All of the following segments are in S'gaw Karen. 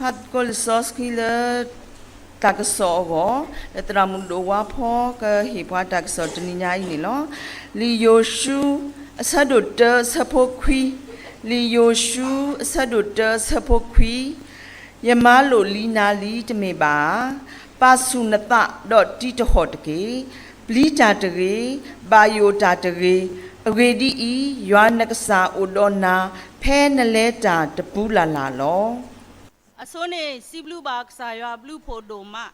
ပကလဲၤဖးသကိးလံာ်စီဆှံလၢ တၢ်ကစီၣ်အဂီၢ်, လၢသရၣ်မုၣ်ဒိၣ်ဝါဖီကဟ့ၣ်ပှၤတၢ်ကစီၣ်တနံၤညါအံၤန့ၣ်လီၤ. လံာ်ယိၤၡူ အဆၢဒိၣ်တၢ အဆၢဖိခွံ, လံာ်ယိၤၡူ အဆၢဒိၣ်တၢ အဆၢဖိခွံ, ယမၤလိာ်လံနၤလံတမ့ၢ်ဘၣ်ဧါ. ပာ်ဆူၣ်နသးဒီးတံးတဟီၣ်တက့ၢ်. ပျံၤတၢ်တဂ့ၤ, ဘၣ်ယိၣ်တၢ်တဂ့ၤ. အဂ့ၢ်ဒ်အံၤ, ယွၤနကစၢ်အိၣ်ဒီးနၤ ဖဲနလဲၤတၢ်တပူၤလၢ်လၢ်လီၤ. အဆိန့ၣ် စံးဘျုးဘၣ်ကစၢ်ယွၤအဘျုးဖှိၣ်ဒိၣ်မး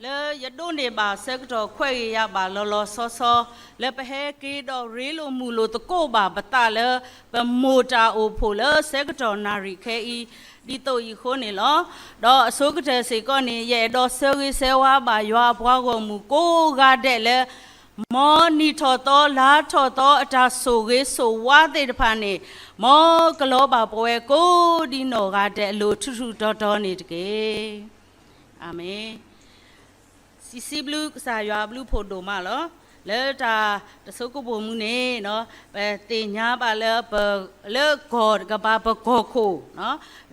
လၢယဒိးန့ၢ်ဘၣ်ဆၢကတီၢ်ခွဲးဂ့ၤယာ်ဘၣ်လီၤလီၤဆီဆီ လၢပဟဲက့ၤဒီးရ့လိာ်မုာ်လိာ်သကိးဘၣ်ပသးလၢ ပမိၢ်တၢ်အိၣ်ဖှိၣ်လၢဆၢကတီၢ်နၣ်ရံၣ်ခဲအံၤ ဒ်သိးအံၤအဃိန့ၣ်လီၤ. ဒီးအဆိကတၢၢ်စ့ၢ်ကီးန့ၣ် ယအဲၣ်ဒိးဆၢဂ့ၤဆၢဝါဘၣ်ယွၤအပှၤဂီၢ်မုၢ်ကိးဂၤဒဲးလၢ မ်နံၣ်ထီၣ်သီလါထီၣ်သီအတၢ်ဆိၣ်ဂ့ၤဆိၣ်ဝါသ့ၣ်တဖၣ်န့ၣ် မ်ကလီၤဘၣ်ပဝဲကိးဒံနီၢ်ဂၤဒဲးအလိၤထူၣ်ထူၣ်တီၤတီၤန့ၣ်တက့ၢ်. အၤမ့ၣ်. စံးဘျုးကစၢ်ယွၤအဘျုးဖှိၣ်ဒိၣ်မးလီၤ. လၢတၢ်တဆိကမိၣ်မူန့ၣ် ပသ့ၣ်ညါဘၣ်လၢ လၢကီၢ်တကပၤပကီၢ်ခိၣ်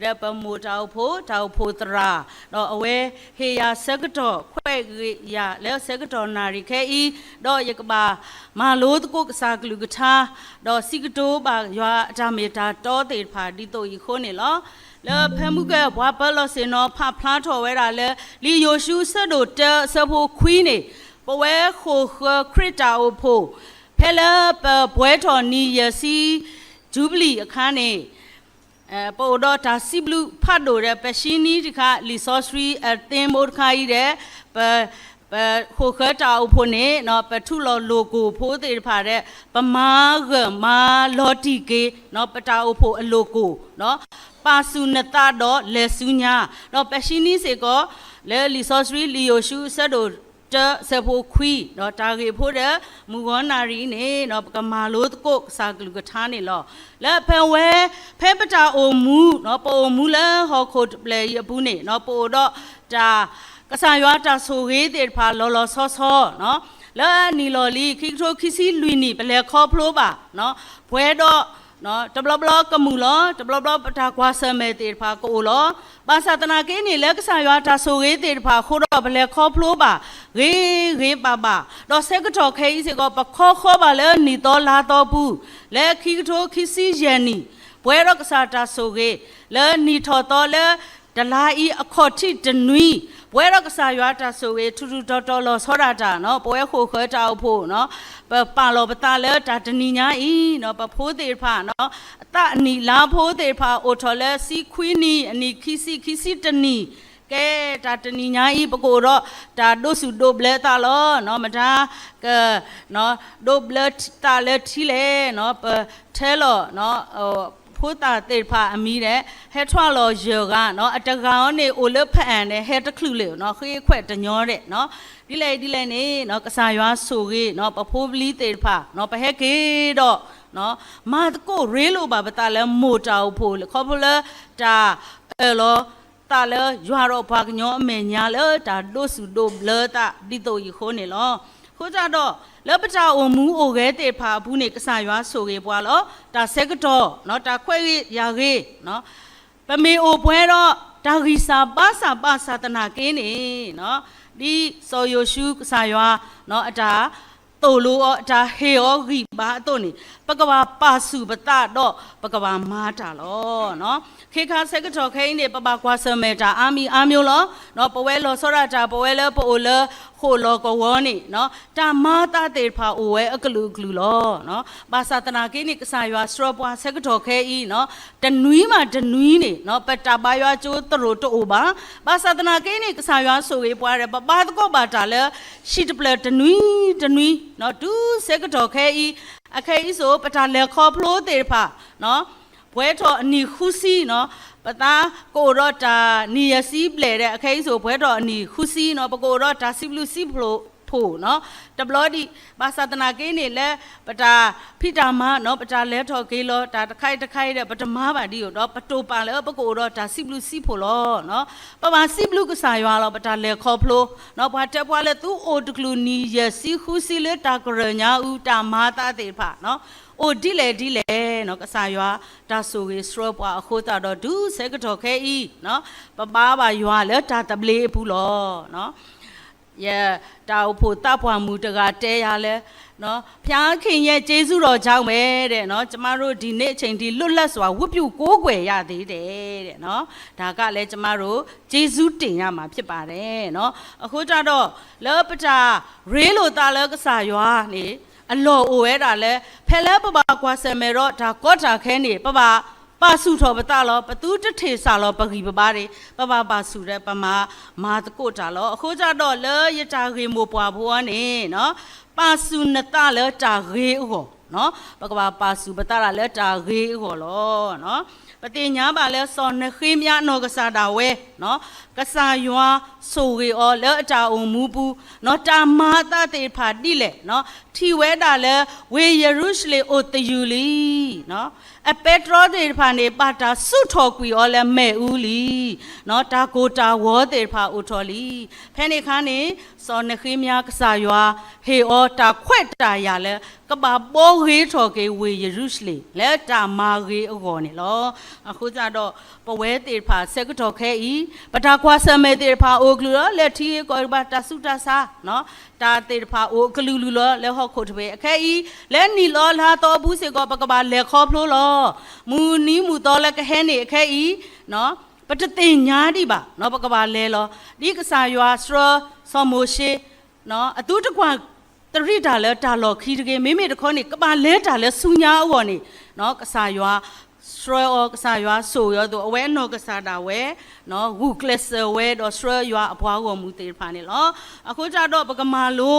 ဒီးပမိၢ်တၢ်အိၣ်ဖှိၣ် တၢ်အိၣ်ဖှိၣ်သရၣ် ဒီးအဝဲဟ့ၣ်ယၤဆၢကတီၢ်ခွဲးဂ့ၤယာ်လၢဆၢကတီၢ်နၣ်ရံၣ်ခဲအံၤ ဒီးယကဘၣ်မၤလိသကိးကစၢ်ကလုၢ်ကထါ ဒီးစံးကတိၤဘၣ်ယွၤအတၢ်မ့ၢ်တၢ်တီသ့ၣ်တဖၣ်ဒ်သိးအံၤအဃိန့ၣ်လီၤ. လၢဖဲမုၢ်ကၢၢ်ပှၤပၢၤလီၢ်ဆ့ၣ်နီၤဖးဖျါထီၣ်ဝဲဒၣ်လၢ လံာ်ယိၤၡူအဆၢဒိၣ်တၢအဆၢဖိခွံန့ၣ် ပဝဲဃိာ်ဃၢၤခရံာ်တၢ်အိၣ်ဖှိၣ် ဖဲလၢပပှဲၤထီၣ်နံၣ်ယဲၢ်ဆံ ကၠူဘလံၣ်အခါန့ၣ် ပအိၣ်ဒီးတၢ်စံးဘျုးဖးဒိၣ်ဒီး ပဆံနံၤတခါ လံာ်စီဆှံအသ့မိတခါအံၤဒီး ပ ပဃိာ်ဃၢၤတၢ်အိၣ်ဖှိၣ်န့ၣ် ပထူးလီၤလိာ်ကိၢ်ဖိသ့ၣ်တဖၣ်ဒီး ပမၤဂၢၢ်မၤလီၤတံၢ်က့ၤ ပတၢ်အိၣ်ဖှိၣ်အလိာ်ကိၢ် ပာ်ဆူၣ်နသးဒီးလဲၤဆူညါ ဒီးပဆံနံၤစ့ၢ်ကီး လၢလံာ်စီဆှံလံာ်ယိၤၡူအဆၢဒိၣ်တၢအဆၢဖိခွံ ဒီးတၢ်ဂ့ၢ်ဖိဒီး မုၢ်ဂီၤနၣ်ရံၣ်အံၤန့ၣ် ပကမၤလိသကိးကစၢ်ကလုၢ်ကထါန့ၣ်လီၤ. လၢဖဲဝဲ ဖဲပတၢ်အိၣ်မူ ပအိၣ်မူလၢဟီၣ်ခိၣ်တဖျၢၣ်အံၤအပူၤန့ၣ် ပအိၣ်ဒီးတၢ် ကစၢ်ယွၤတၢ်ဆိၣ်ဂ့ၤသ့ၣ်တဖၣ်လီၤလီၤဆီဆီ လၢအနံၣ်လီၢ်လံၤ ခံကထိခံဆံလွံၢ်နံၣ် ပလဲၤခီဖျိဘၣ် ပှဲၤဒီး တဘျီဘျီကမုာ်လီၤ တဘျီဘျီပတၢ်ကွၢ်ဆၢၣ်မဲာ်သ့ၣ်တဖၣ်ကအိၣ်လီၤ. ဘၣ်ဆၣ်သနာ်က့န့ၣ် လၢကစၢ်ယွၤတၢ်ဆိၣ်ဂ့ၤသ့ၣ်တဖၣ်အဃိဒီး ပလဲၤခီဖျိဘၣ် ဂ့ၤဂ့ၤဘၣ်ဘၣ် ဒီးဆၢကတီၢ်ခဲအံၤစ့ၢ်ကီး ပခီဃီဘၣ်လၢနံၣ်သီလါသီပူၤ လၢခံကထိခံဆံယဲၢ်နံၣ် ပှဲၤဒီးကစၢ်တၢ်ဆိၣ်ဂ့ၤ လၢနံၣ်ထီၣ်သီလၢ တလါအံၤအခီၣ်ထံးတနွံ ပဝဲဒီးကစၢ်ယွၤတၢ်ဆိၣ်ဂ့ၤ ထူးထူးတီၤတီၤလီၤဆီဒၣ်တၢ် ပဝဲဃိာ်ဃၢၤတၢ်အိၣ်ဖှိၣ် ပပာ်လီၤပသးလၢတၢ်တနံၤညါအံၤ ပဖိသ့ၣ်တဖၣ် အသးအနံၣ်လါဖိသ့ၣ်တဖၣ် အိၣ်ထီၣ်လၢဆံခွံနံၣ် အနံၣ်ခံဆံ ခံဆံတနံၣ် ကဲတၢ်တနံၤညါအံၤ ပကအိၣ်ဒီးတၢ်ဒိးစူၣ်ဒိးဘျၢသးလီၤ. မတၤက ဒိးဘျၢသးလၢထံလဲၣ် ပထၢလီၤ ဖိသၣ်သ့ၣ်တဖၣ်အမံၤဒီး ဟဲထွဲလီၤယဲၢ်ဂၤ အတဂၤအံၤန့ၣ် အိၣ်လၢဖးအၣ်န့ၣ် ဟဲတချုးလၢၤ ဃ့ခွဲးတညီဒဲး ဒ်လဲၣ်ဒ်လဲၣ်န့ၣ် ကစၢ်ယွၤဆိၣ်ဂ့ၤ ပဖိပလံၤသ့ၣ်တဖၣ် ပဟဲက့ၤဒီး မၤသကိးရ့လိာ်ဘၣ်ပသးလၢမိၢ်တၢ်အိၣ်ဖှိၣ် ခီဖျိလၢတၢ်အၢၣ်လီၤသးလၢယွၤဒီးပှၤကညီအမဲာ်ညါလၢတၢ်ဒိးစူၣ်ဒိးဘျၢသးဒ်သိးအံၤအဃိန့ၣ်လီၤ. အဃိသတးဒီး လၢပတၢ်အိၣ်မူအိၣ်ဂဲၤသ့ၣ်တဖၣ်အပူၤန့ၣ် ကစၢ်ယွၤဆိၣ်ဂ့ၤပှၤလီၤ. တၢ်ဆၢကတီၢ် တၢ်ခွဲးဂ့ၤယာ်ဂ့ၤ ပမ့ၢ်အိၣ်ပှဲၤဒီးတၢ်ဂံၢ်စၢ်ဘါစၢ်ဘၣ်ဆၣ်သနာ်က့န့ၣ် ဒ်စီၤယိၤၡူကစၢ်ယွၤ အတၢ်သိၣ်လိအီၤ အတၢ်ဟ့ၣ်အီၤဂံၢ်ဘါအသိးန့ၣ် ပကဘၣ်ပာ်ဆူၣ်ပသးဒီးပကဘၣ်မၤတၢ်လီၤ. ခ့ခါဆၢကတီၢ်ခဲအံၤန့ၣ် ပဘၣ်ကွၢ်ဆၢၣ်မဲာ်တၢ်အါမံၤအါမျိုးလီၤ. ပဝဲလီၤဆီဒၣ်တၢ် ပဝဲလၢပအိၣ်လၢဃိာ်လီၤကဝီၤန့ၣ် တၢ်မၤသးသ့ၣ်တဖၣ်အိၣ်ဝဲအကလုာ်ကလုာ်လီၤ. ဘၣ်ဆၣ်သနာ်က့န့ၣ် ကစၢ်ယွၤဆှၢပှၤဆၢကတီၢ်ခဲအံၤ တနွံဘၣ်တနွံန့ၣ် ပတၢ်ဘါယွၤကၠိသရိာ်တအိၣ်ဘၣ်. ဘၣ်ဆၣ်သနာ်က့န့ၣ် ကစၢ်ယွၤဆိၣ်ဂ့ၤပှၤဒီး ပဘါသကိးဘၣ်တၢ်လၢ ဟံၣ်တဖျၢၣ်တနွံတနွံ တုၤဆၢကတီၢ်ခဲအံၤ အခဲအံၤစိ ပတၢ်လဲၤခီဖျိသ့ၣ်တဖၣ် ပှဲၤထီၣ်အနံၣ်ဃုဆံ ပသးကအိၣ်ဒီးတၢ်နံၣ်ယဲၢ်ဆံဘျဲၣ်ဒီး အခဲအံၤစိ ပှဲၤထီၣ်အနံၣ်ဃုဆံ ပကအိၣ်ဒီးတၢ်စံးဘျုးစံးဖှိၣ် တဘျီဒံး ဘၣ်ဆၣ်သနာ်က့န့ၣ်လၢ ပတၢ်ဖံးတၢ်မၤ ပတၢ်လဲၤထီၣ်က့ၤလီၤ တၢ်တခါအံၤတခါအံၤဒီး ပတမၤဘၣ်ဒ်အံၤဒီး ပတိာ်ပာ်လၢပကအိၣ်ဒီးတၢ်စံးဘျုးစံးဖှိၣ်လီၤ. ပဘၣ်စံးဘျုးကစၢ်ယွၤလီၤ ပတၢ်လဲၤခီဖျိ ပှၤတဲပှၤလၢသုအိၣ်တကလုာ်နံၣ်ယဲၢ်ဆံဃုဆံလၢတၢ်ကရၢၢ်ညါအူ တၢ်မၤသးသ့ၣ်တဖၣ် အိၣ်ဒ်လဲၣ်ဒ်လဲၣ်နီၤ, ကစၢ်ယွၤတၢ်ဆိၣ်ဂ့ၤဆှၢပှၤအဃိသတးဒီး တုၤဆၢကတီၢ်ခဲအံၤနီၤ, ပဘါဘၣ်ယွၤလၢတၢ်သဘျ့အပူၤလီၤ. ယတၢ်အိၣ်ဖှိၣ်သးပှၢ်မုၣ်တဂၤတဲယၤလၢ, ဖျါခ့ညဲ ကျေးဇူးတော်ကြောင့်ပဲတဲ့နော်, ကျမတို့ဒီနေ့အချိန်ထိလွတ်လပ်စွာဝတ်ပြုကိုးကွယ်ရသေးတယ်တဲ့နော်, ဒါကလည်းကျမတို့ကျေးဇူးတင်ရမှာဖြစ်ပါတယ်နော်. အဃိတၢ်ဒီး လၢပတၢ်ရ့လိာ်သးလၢကစၢ်ယွၤန့ၣ် အလီၢ်အိၣ်ဝဲဒၣ်လၢ ဖဲလၢပဘၣ်ကွၢ်ဆၢၣ်မဲာ်ဒီးတၢ်ကီတၢ်ခဲန့ၣ် ပဘၣ်ပာ်ဆူၣ်ထီၣ်ပသးလီၤ. ပသုတထံၣ်စၢ်လီၤပဂံၢ်ပဘါန့ၣ် ပဘၣ်ပာ်ဆူၣ်ဒီးပမၤမၤသကိးတၢ်လီၤ. အဃိတၢ်ဒီးလၢယတၢ်ဂ့ၢ်မိၢ်ပှၢ်ဖိအံၤန့ၣ် ပာ်ဆူၣ်နသးလၢတၢ်ဂ့ၤအဂီၢ်, ပကဘၣ်ပာ်ဆူၣ်ပသးဒၣ်လၢတၢ်ဂ့ၤအဂီၢ်လီၤ. ပသ့ၣ်ညါဘၣ်လၢစီၤနဃ့မယၤနီၢ်ကစၢ်ဒၣ်ဝဲ ကစၢ်ယွၤဆိၣ်ဂ့ၤအီၤလၢအတၢ်အိၣ်မူပူၤ, တၢ်မၤအသးသ့ၣ်တဖၣ်ဒ်လဲၣ်, ထံၣ်ဝဲဒၣ်လၢ ဝ့ၢ်ယရူၤၡလ့ၣ်အိၣ်သယုၢ်လံ, အပဲတြီသ့ၣ်တဖၣ်န့ၣ် ဘၣ်တၢ်ဆူၣ်ထီၣ်ကွံာ်အီၤလၢမ့ၣ်အူလံ, တၢ်ကိၢ်တၢ်ဂီၤသ့ၣ်တဖၣ်အိၣ်ထီၣ်လံ. ဖဲန့ၣ်အခါန့ၣ် စီၤနဃ့မယၤကစၢ်ယွၤ ဟ့ၣ်အီၤတၢ်ခွဲးတၢ်ယာ်လၢ ကဘၣ်ဘှီဂ့ၤထီၣ်က့ၤဝ့ၢ်ယရူၤၡလ့ၣ် လၢတၢ်မၤဂ့ၤအဂီၢ်န့ၣ်လီၤ. အဃိသတးဒီး ပဝဲသ့ၣ်တဖၣ်ဆၢကတီၢ်ခဲအံၤ ပတၢ်ကွၢ်ဆၢၣ်မဲာ်သ့ၣ်တဖၣ်အိၣ်ကလုာ်လီၤ. လၢထံဂ့ၢ်ကီၢ်ဂ့ၢ်ဘၣ်တၢ်ဆူးတၢ်ဆါ တၢ်သ့ၣ်တဖၣ်အိၣ်ကလုာ်ကလုာ်လီၤ. လၢဟီၣ်ခိၣ်တဘ့ၣ်အခဲအံၤ လၢနံၣ်လီၤလါသီအပူၤစ့ၢ်ကီး ပကဘၣ်လဲၤခီဖျိလီၤ. မုၢ်နံၤမုၢ်သီလၢကဟဲန့ၣ်အခဲအံၤ ပတသ့ၣ်ညါဒံးဘၣ် ပကဘၣ်လဲၤလီၤ. ဒ်ကစၢ်ယွၤဆှၢစီၤမိၤၡ့ အသုတကွၢ်တရံးတၢ်လၢတၢ်လီၢ်ခံတဂ့ၤ, မ့မ့ၢ်တခီန့ၣ် ကဘၣ်လဲၤတၢ်လၢဆူညါအဂီၢ်န့ၣ် ကစၢ်ယွၤဆှၢအီၤ ကစၢ်ယွၤဆိၣ်ဂ့ၤအီၤအသိး အဝဲအနီၢ်ကစၢ်ဒၣ်ဝဲ ဂုာ်ကျဲးစၢးဝဲဒီးဆှၢယွၤအပှၤဂီၢ်မုၢ်သ့ၣ်တဖၣ်န့ၣ်လီၤ. အဃိတၢ်ဒီးပကမၤလိ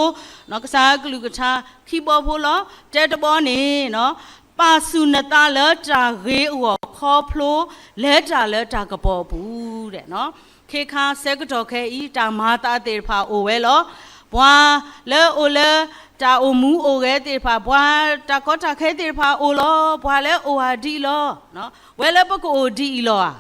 ကစၢ်ကလုၢ်ကထါခံဘီဖိလီၤ. တဲတဘီန့ၣ် ပာ်ဆူၣ်နသးလၢတၢ်ဂ့ၤအဂီၢ် ခီဖျိလဲၤတၢ်လၢတၢ်ကပီၤအပူၤ ခ့ခါဆၢကတီၢ်ခဲအံၤ တၢ်မၤသးသ့ၣ်တဖၣ်အိၣ်ဝဲလီၤ. ပှၤလၢအိၣ်လၢတၢ်အိၣ်မူအိၣ်ဂဲၤသ့ၣ်တဖၣ်, ပှၤတၢ်ကီတၢ်ခဲသ့ၣ်တဖၣ်အိၣ်လီၤ. ပှၤလၢအိၣ်ဧါဒ်အံၤလီၤ, ဝဲလၢပကအိၣ်ဒ်အံၤလီၤဧါ.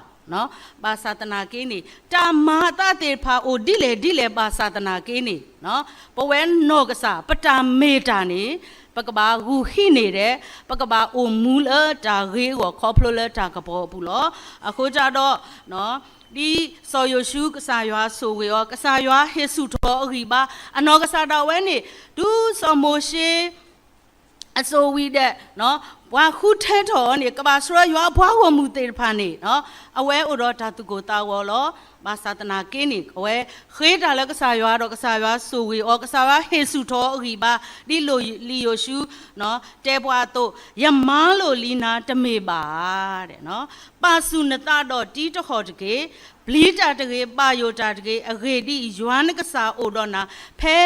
ဘၣ်ဆၣ်သနာ်က့န့ၣ် တၢ်မၤသးသ့ၣ်တဖၣ်အိၣ်ဒ်လဲၣ်ဒ်လဲၣ်ဘၣ်ဆၣ်သနာ်က့န့ၣ် ပဝဲနီၢ်ကစၢ် ပတၢ်မ့ၢ်တၢ်န့ၣ် ပကဘၣ်ဂုာ်ဟံးန့ၢ်ဒီး ပကဘၣ်အိၣ်မူလၢတၢ်ဂ့ၤအဂီၢ် ခီဖျိလၢတၢ်ကပီၤအပူၤလီၤ. အဃိတၢ်ဒီး ဒ်စီၤယိၤၡူကစၢ်ယွၤဆိၣ်ဂ့ၤအီၤ, ကစၢ်ယွၤဟ့ၣ်ဆူၣ်ထီၣ်အဂံၢ်ဘါ, အနီၢ်ကစၢ်ဒၣ်ဝဲန့ၣ် တုၤစီၤမိၤၡ့ အစိၤဝံၤဒီး ပှၤဃုထၢထီၣ်အီၤန့ၣ် ကဘၣ်ဆှၢယွၤအပှၤဂီၢ်မုၢ်သ့ၣ်တဖၣ်န့ၣ် အဝဲအိၣ်ဒီးတၢ်သူၣ်ကိၢ်သးဂီၤလီၤ. ဘၣ်ဆၣ်သနာ်က့န့ၣ် အဝဲဃ့တၢ်လၢကစၢ်ယွၤဒီး ကစၢ်ယွၤဆိၣ်ဂ့ၤအီၤ, ကစၢ်ယွၤဟ့ၣ်ဆူၣ်ထီၣ်အဂံၢ်ဘါ, ဒ်လံာ်ယိၤၡူ တဲပှၤအသိး, ယမၤလိာ်လံနၤတမ့ၢ်ဘၣ်ဧါ. ပာ်ဆူၣ်နသးဒီးတံတဟီၣ်တက့ၢ်. ပျံၤတၢ်တဂ့ၤ, ဘၣ်ယိၣ်တၢ်တဂ့ၤ. အဂ့ၢ်ဒ်အံၤ, ယွၤနကစၢ်အိၣ်ဒီးနၤ ဖဲ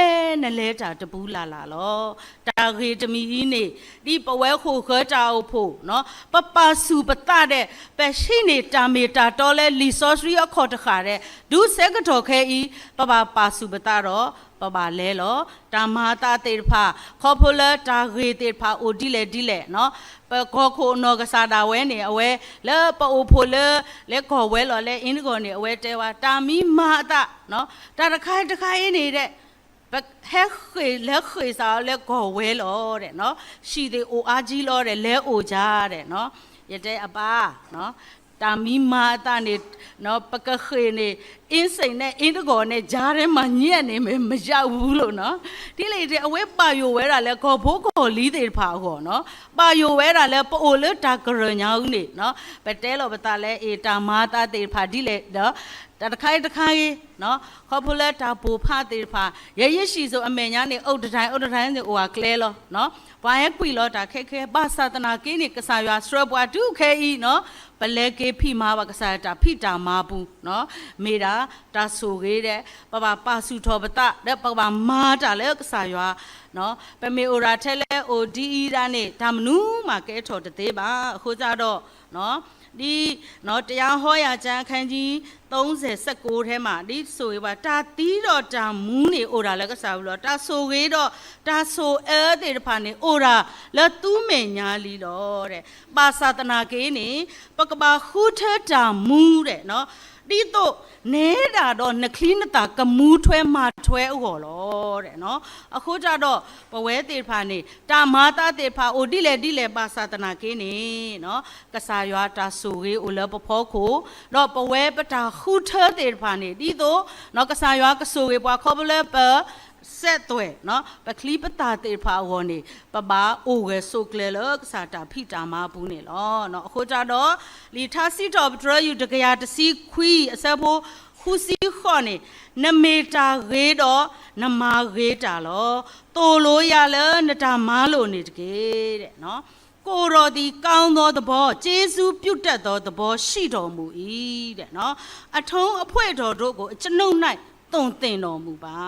နလဲၤတၢ်တပူၤလၢ်လၢ်လီၤ. တၢ်ဂ့ၢ်တမံၤအံၤန့ၣ် ဒ်ပဝဲဃိာ်ဃၢၤတၢ်အိၣ်ဖှိၣ် ပပာ်ဆူၣ်ပသးဒီး ပဟံးန့ၢ်တၢ်မ့ၢ်တၢ်တီလၢလံာ်စီဆှံအခီၣ်တဃၣ်ဒီး တုၤဆၢကတီၢ်ခဲအံၤ ပဘၣ်ပာ်ဆူၣ်ပသးဒီး ပဘၣ်လဲၤလီၤ. တၢ်မၤအသးသ့ၣ်တဖၣ် ခီဖျိလၢတၢ်ဂ့ၢ်သ့ၣ်တဖၣ်အိၣ်ဒ်လဲၣ်ဒ်လဲၣ် ပကီၢ်ခိၣ်အနီၢ်ကစၢ်ဒၣ်ဝဲန့ၣ် အဝဲလၢပအိၣ်ဖှိၣ်လၢ လဲၤကီၢ်ဝဲလီၤလၢအ့တဂီၢ်န့ၣ် အဝဲတဲဝဲ တၢ်မံမၤအသး တၢ်တခါတခါအံၤန့ၣ်ဒီး ပဟဲဃ့ၢ်လၢဃ့ၢ်စးအီၤလၢကီၢ်ဝဲလီၤဒီး ဟံၣ်သ့ၣ်အိၣ်အါကံလီၤဒီး လဲၤအိၣ်ကဒီး ယတဲအပၢ် တၢ်မံမၤအသးန့ၣ် ပကဃ့ၢ်န့ၣ် အ့စ့ၣ်န့ၣ် အ့တဂီၢ်န့ၣ် ကြားထဲမှာညစ်နေမယ် မရဘူးလို့နော်. ဒ်လဲၣ်ဂ့ၤ အဝဲဘၣ်ယိၣ်ဝဲဒၣ်လၢကီၢ်ဖိကီၢ်လံၤသ့ၣ်တဖၣ်အဂီၢ်နီၤ. ဘၣ်ယိၣ်ဝဲဒၣ်လၢပအိၣ်လၢတၢ်ကရၢၢ်ညါအူန့ၣ်နီၤ. ပတဲလီၤပသးလၢအ့ၣ် တၢ်မၤအသးသ့ၣ်တဖၣ်ဒ်လဲၣ်ဒီး တၢ်တခါအံၤတခါအံၤ ခီဖျိလၢတၢ်ပိာ်ဖးသ့ၣ်တဖၣ် ယဲယဟံၣ်စိအမဲာ်ညါန့ၣ် အိၣ်တတၢ်အိၣ်တတၢ်န့ၣ် အိၣ်အကျဲလီၤ. ပှၤဟဲကွံာ်လီၤတၢ်ခဲခဲ ဘၣ်ဆၣ်သနာ်က့န့ၣ် ကစၢ်ယွၤဆှၢပှၤတုၤခဲအံၤနီၤ ပလဲၤက့ၤဖံးမၤဘၣ်ကစၢ်ယွၤတၢ်ဖံးတၢ်မၤပူၤ မ့ၢ်ဒၣ်တၢ်ဆိၣ်ဂ့ၤဒီး ပဘၣ်ပာ်ဆူၣ်ထီၣ်ပသးဒီး ပကဘၣ်မၤတၢ်လၢကစၢ်ယွၤ ပမ့ၢ်အိၣ်ဒၣ်ထဲလဲၣ်အိၣ်ဒ်အံၤဒၣ်န့ၣ် တၢ်မနုၤမးကဲထီၣ်တသ့ဘၣ်. အဃိသတးဒီး ဒ် တရားဟောရာကျမ်း အခန်းကြီး သုံးဆယ့်ကိုးထဲမှာ ဒ်ဆိၣ်ဂ့ၤဘၣ် တၢ်သံဒီးတၢ်မူန့ၣ် အိၣ်ဒၣ်လၢကစၢ်အပူၤလီၤ. တၢ်ဆိၣ်ဂ့ၤဒီးတၢ်ဆိၣ်အၢသ့ၣ်တဖၣ်န့ၣ် အိၣ်ဒၣ်လၢသုမဲာ်ညါလံလီၤ. ဘၣ်ဆၣ်သနာ်က့န့ၣ် ပကဘၣ်ဃုထၢတၢ်မူဒီး ဒ်သိးနဲဒၣ်ဒီးနချံနသၣ်ကမူထွဲမၤထွဲအဂီၢ်လီၤ. အဃိတၢ်ဒီး ပဝဲသ့ၣ်တဖၣ်န့ၣ် တၢ်မၤသးသ့ၣ်တဖၣ်အိၣ်ဒ်လဲၣ်ဒ်လဲၣ်ဘၣ်ဆၣ်သနာ်က့န့ၣ် ကစၢ်ယွၤတၢ်ဆိၣ်ဂ့ၤအိၣ်လၢပဖီခိၣ်, ဒီးပဝဲပတၢ်ဃုထၢသ့ၣ်တဖၣ်န့ၣ် ဒ်သိး ကစၢ်ယွၤကဆိၣ်ဂ့ၤပှၤခီဖျိလၢပ စဲးသွဲၣ် ပချံပသၣ်သ့ၣ်တဖၣ်အဂီၢ်န့ၣ် ပဘၣ်အိၣ်ဂၢၢ်ဆိးကျၢၤလၢကစၢ်တၢ်ဖံးတၢ်မၤအပူၤန့ၣ်လီၤ. အဃိတၢ်ဒီး လံာ်ထါစံးထီၣ်ပတြၢၤယုၢ်တကယၤတဆံခွံအဆၢဖိဃုဆံဃိးန့ၣ်, နမ့ၢ်တၢ်ဂ့ၤဒီး နမၤဂ့ၤတၢ်လီၤ. သိၣ်လိယၤလၢနတၢ်မၤလိာ်န့ၣ်တက့ၢ်. ကိုယ်တော်သည် ကောင်းသောသဘော, ကျေးဇူးပြုတတ်သောသဘောရှိတော်မူ၏တဲ့နော်. အထုံးအဖွဲ့တော်တို့ကို အကျွန်ုပ်၌သွန်သင်တော်မူပါ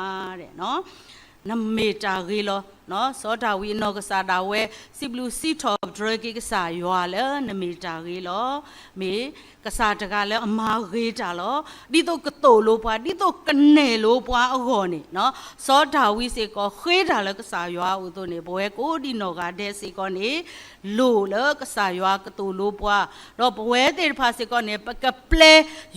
တဲ့နော်. နမ့ၢ်တၢ်ဂ့ၤလီၤ. စီၤဒၤဝံးအနီၢ်ကစၢ်ဒၣ်ဝဲ စံးဘျုးစံးထီၣ်ပတြၢၤက့ၤကစၢ်ယွၤလၢနမ့ၢ်တၢ်ဂ့ၤလီၤ. မ့ၢ်ကစၢ်တဂၤလၢအမၤဂ့ၤတၢ်လီၤ. ဒ်သိးကသိၣ်လိပှၤ, ဒ်သိးကနဲၣ်လိပှၤအဂီၢ်န့ၣ်, စီၤဒၤဝံးစ့ၢ်ကီးဃ့တၢ်လၢကစၢ်ယွၤအအိၣ်အသိးန့ၣ်, ပဝဲကိးဒံနီၢ်ဂၤဒဲးစ့ၢ်ကီးန့ၣ် လိၣ်လၢကစၢ်ယွၤကသိၣ်လိပှၤ, ဒီးပဝဲသ့ၣ်တဖၣ်စ့ၢ်ကီးန့ၣ် ပကပျဲ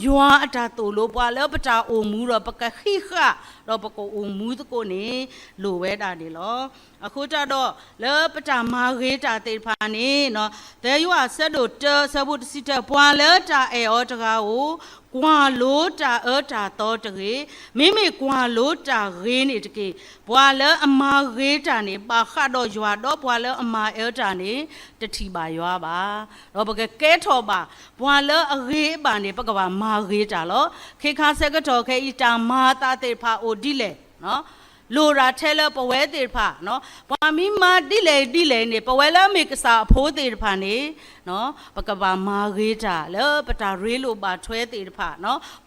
ယွၤအတၢ်သိၣ်လိပှၤလၢပတၢ်အိၣ်မူဒီး ပကဟံးဃာ် ဒီးပကအိၣ်မူသကိးန့ၣ် လိၣ်ဝဲဒၣ်န့ၣ်လီၤ. အဃိတၢ်ဒီး လၢပတၢ်မၤဂ့ၤတၢ်သ့ၣ်တဖၣ်န့ၣ်, သၢယိၤဟၣ်အဆၢဒိၣ်တၢအဆၢဖိတဆံတၢ, ပှၤလၢတၢ်အဲၣ်အီၤတဂၤဧိၤ, ကွၢ်လိတၢ်အၢတၢ်သီတဂ့ၤ, မ့မ့ၢ်ကွၢ်လိတၢ်ဂ့ၤန့ၣ်တက့ၢ်. ပှၤလၢအမၤဂ့ၤတၢ်န့ၣ် ဘၣ်ဃးဒီးယွၤ, ဒီးပှၤလၢအမၤအၢတၢ်န့ၣ် တထံၣ်ဘၣ်ယွၤဘၣ်. ဒီးပကကဲထီၣ်ဘၣ် ပှၤလၢအဂ့ၤအဘၣ်န့ၣ် ပကဘၣ်မၤဂ့ၤတၢ်လီၤ. ခဲခါဆၢကတီၢ်ခဲအံၤ တၢ်မၤအသးသ့ၣ်တဖၣ်အိၣ်ဒ်လဲၣ် လိၣ်တၢ်ထဲလၢပဝဲသ့ၣ်တဖၣ်, ပှၤမ့ၢ်မၤဒ်လဲၣ်ဒ်လဲၣ်န့ၣ် ပဝဲလၢအမ့ၢ်ကစၢ်အဖိသ့ၣ်တဖၣ်န့ၣ် ပကဘၣ်မၤဂ့ၤတၢ်လၢပတၢ်ရ့လိာ်ဘၣ်ထွဲသ့ၣ်တဖၣ်,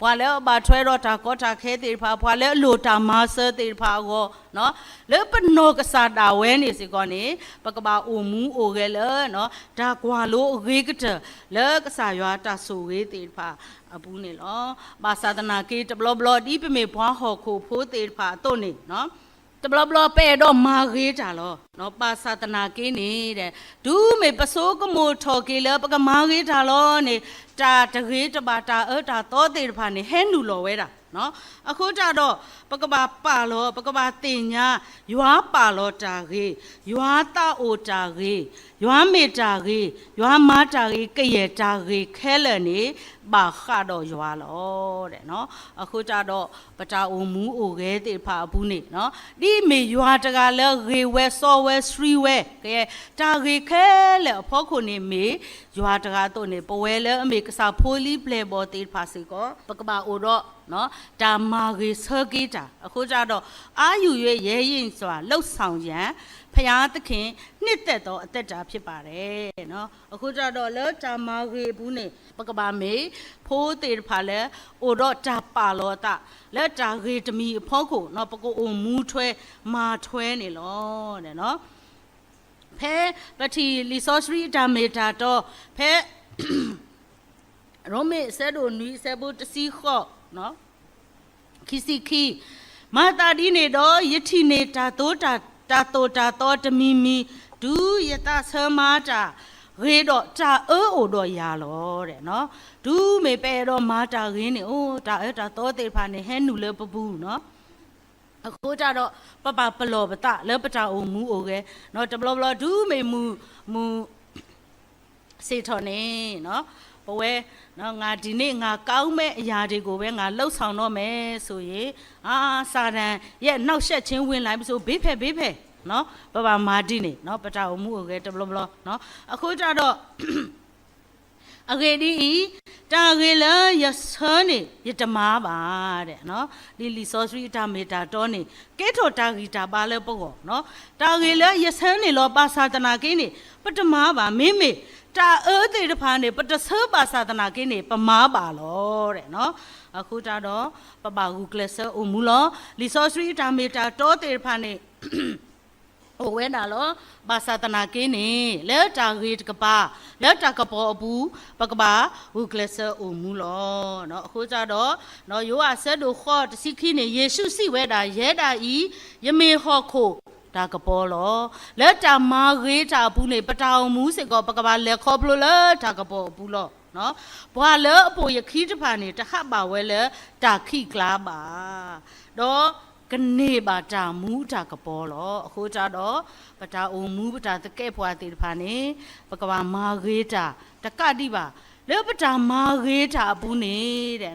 ပှၤလၢအဘၣ်ထွဲဒီးတၢ်ကီတၢ်ခဲသ့ၣ်တဖၣ်, ပှၤလၢအလိၣ်တၢ်မၤစၢၤသ့ၣ်တဖၣ်အဂီၢ်, လၢပနီၢ်ကစၢ်ဒၣ်ဝဲန့ၣ်စ့ၢ်ကီးန့ၣ် ပကဘၣ်အိၣ်မူအိၣ်ဂဲၤလၢ တၢ်ကွၢ်လိအဂ့ၤကတၢၢ် လၢကစၢ်ယွၤတၢ်ဆိၣ်ဂ့ၤသ့ၣ်တဖၣ်အပူၤန့ၣ်လီၤ. ဘၣ်ဆၣ်သနာ်က့ တဘျီဘျီဒ်ပမ့ၢ်ပှၤဟီၣ်ခိၣ်ဖိသ့ၣ်တဖၣ်အသိးန့ၣ်, တဘျီဘျီပအဲၣ်ဒိးမၤဂ့ၤတၢ်လီၤ. ဘၣ်ဆၣ်သနာ်က့န့ၣ်, တုၤမ့ၢ်ပဆိကမိၣ်ထီၣ်က့ၤလၢပကမၤဂ့ၤတၢ်လီၤန့ၣ်, တၢ်တဂ့ၤတဘၣ်တၢ်အၢတၢ်သီသ့ၣ်တဖၣ်န့ၣ် ဟဲနုာ်လီၤဝဲဒၣ်. အဃိတၢ်ဒီး ပကဘၣ်ပာ်လီၤ, ပကဘၣ်သ့ၣ်ညါ, ယွၤပာ်လီၤတၢ်ဂ့ၤ, ယွၤသးအိၣ်တၢ်ဂ့ၤ, ယွၤမ့ၢ်တၢ်ဂ့ၤ, ယွၤမၤတၢ်ဂ့ၤ, ကယဲၢ်တၢ်ဂ့ၤခဲလၢာ်န့ၣ် ဘၣ်ဃးဒီးယွၤလီၤ. အဃိတၢ်ဒီး ပတၢ်အိၣ်မူအိၣ်ဂဲၤသ့ၣ်တဖၣ်အပူၤန့ၣ်, ဒ်မ့ၢ်ယွၤတဂၤလၢဂ့ၤဝဲစီဝဲဆှံဝဲ, ကဲ, တၢ်ဂ့ၤခဲလၢာ်အဖီခိၣ်န့ၣ်မ့ၢ်ယွၤတဂၤအသိးန့ၣ်, ပဝဲလၢအမ့ၢ်ကစၢ်ဖိလံၤပျဲၢ်ဘီၣ်သ့ၣ်တဖၣ်စ့ၢ်ကီး ပကဘၣ်အိၣ်ဒီး တၢ်မၤဂ့ၤဆၢက့ၤတၢ်. အဃိတၢ်ဒီး အားယူ၍ ရဲရင့်စွာ လုပ်ဆောင်ရန် ဘုရားသခင် နှစ်သက်သော အသက်တာဖြစ်ပါတယ်. အဃိတၢ်ဒီးလၢတၢ်မၤဂ့ၤအပူၤန့ၣ် ပကဘၣ်မ့ၢ်ဖိသ့ၣ်တဖၣ်လၢ အိၣ်ဒီးတၢ်ပာ်လီၤအသး လၢတၢ်ဂ့ၤတမံၤအဖီခိၣ်, ပကအိၣ်မူထွဲမၤထွဲန့ၣ်လီၤ. ဖဲပထံၣ်လံာ်စီဆှံအတၢ်မ့ၢ်တၢ်တီ, ဖဲ ရိမ့ၤအဆၢဒိၣ်နွံ အဆၢဖိတဆံဃိး, ခံဆံခံ, မၤသးဒ်န့ၣ်ဒီး ယထံၣ်န့ၢ်တၢ်သိၣ်တၢ်သီတမံၤမံၤ, တုၤယသးဆၢမၤတၢ်ဂ့ၤဒီး တၢ်အၢအိၣ်ဒီးယၤလီၤ. တုၤမ့ၢ်ပအဲၣ်ဒိးမၤတၢ်ဂ့ၤန့ၣ်, အိၣ်တၢ်အၢတၢ်သီသ့ၣ်တဖၣ်န့ၣ် ဟဲနုာ်လၢပပူၤ အဃိတၢ်ဒီး ပဘၣ်ပလီၢ်ပသးလၢပတၢ်အိၣ်မူအိၣ်ဂဲၤ, တဘျီဘျီတုၤမ့ၢ်မုၢ် မုၢ်ဆ့ၣ်ထီၣ်န့ၣ်, ပဝဲ ငါဒီနေ့ ငါကောင်းမဲ့အရာတွေကိုပဲ ငါလုပ်ဆောင်တော့မယ်ဆိုရင်, အာ, စာတန်ရဲ့ နှောင့်ယှက်ခြင်းဝင်လာပြီဆို ဘ့းဖဲဘ့းဖဲ, ပဘၣ်မၤဒ်န့ၣ်, ပတၢ်အိၣ်မူအိၣ်ဂဲၤတဘျီဘျီ, အဃိတၢ်ဒီး အဂ့ၢ်ဒ်အံၤ, တၢ်ဂ့ၤလၢယဆၢန့ၣ် ယတမၤဘၣ်, ဒ်လံာ်စီဆှံအတၢ်မ့ၢ်တၢ်တီန့ၣ် ကဲထီၣ်တၢ်ဂံၢ်တၢ်ဘါလၢပဂီၢ်, တၢ်ဂ့ၤလၢယဆၢန့ၣ်လီၤဘၣ်ဆၣ်သနာ်က့န့ၣ် ပတမၤဘၣ်, မ့မ့ၢ်တၢ်အၢသ့ၣ်တဖၣ်န့ၣ် ပတဆၢဘၣ်ဆၣ်သနာ်က့န့ၣ် ပမၤဘၣ်လီၤ. အဃိတၢ်ဒီး ပဘၣ်ဂုာ်ကျဲးစၢးအိၣ်မူလီၤ. လံာ်စီဆှံအတၢ်မ့ၢ်တၢ်တီသ့ၣ်တဖၣ်န့ၣ် အိၣ်ဝဲဒၣ်လီၤ. ဘၣ်ဆၣ်သနာ်က့န့ၣ် လၢတၢ်ဂ့ၤတကပၤ လၢတၢ်ကပီၤအပူၤ ပကဘၣ်ဂုာ်ကျဲးစၢးအိၣ်မူလီၤ. အဃိတၢ်ဒီး ယိၤဟၣ်အဆၢဒိၣ်ဃိးတဆံခံန့ၣ် ယ့ၣ်ၡူးစံးဝဲဒၣ်, ယဲဒၣ်အံၤ ယမ့ၢ်ဟီၣ်ခိၣ် တၢ်ကပီၤလီၤ. လၢတၢ်မၤဂ့ၤတၢ်အပူၤန့ၣ် ပတၢ်အိၣ်မူစ့ၢ်ကီး ပကဘၣ်လဲၤခီဖျိလၢတၢ်ကပီၤအပူၤလီၤ. ပှၤလၢအပိာ်ယခံတဖၣ်န့ၣ် တဟးဘၣ်ဝဲလၢတၢ်ခံးကျါဘၣ်, ဒီးကန့ၢ်ဘၣ်တၢ်မူတၢ်ကပီၤလီၤ. အဃိသတးဒီး ပတၢ်အိၣ်မူပတၢ်သကဲးပဝးသ့ၣ်တဖၣ်န့ၣ် ပကဘၣ်မၤဂ့ၤတၢ်တကးဒံးဘၣ်. လၢပတၢ်မၤဂ့ၤတၢ်အပူၤန့ၣ်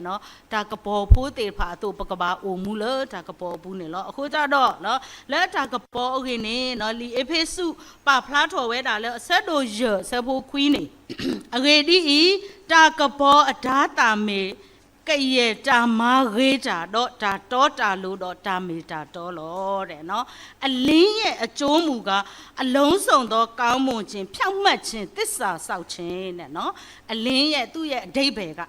တၢ်ကပီၤဖိသ့ၣ်တဖၣ်အသိး ပကဘၣ်အိၣ်မူလၢတၢ်ကပီၤအပူၤန့ၣ်လီၤ. အဃိသတးဒီး လၢတၢ်ကပီၤအဂ့ၢ်န့ၣ် လံာ်အ့းဖ့းစူး ပာ်ဖျါထီၣ်ဝဲဒၣ်လၢအဆၢဒိၣ်ယဲၢ် အဆၢဖိခွံန့ၣ်, အဂ့ၢ်ဒ်အံၤ, တၢ်ကပီၤအတၤသၣ်မ့ၢ် ကယဲၢ်တၢ်မၤဂ့ၤတၢ် ဒီးတၢ်တီတၢ်လိၤ ဒီးတၢ်မ့ၢ်တၢ်တီလီၤ. အလင်းရဲ့အကျိုးမူကား အလုံးစုံသောကောင်းမွန်ခြင်း ဖြောင့်မတ်ခြင်း သစ္စာစောင့်ခြင်းန့ၣ်, အလင်းရဲ့ သူ့ရဲ့အဓိပ္ပာယ်က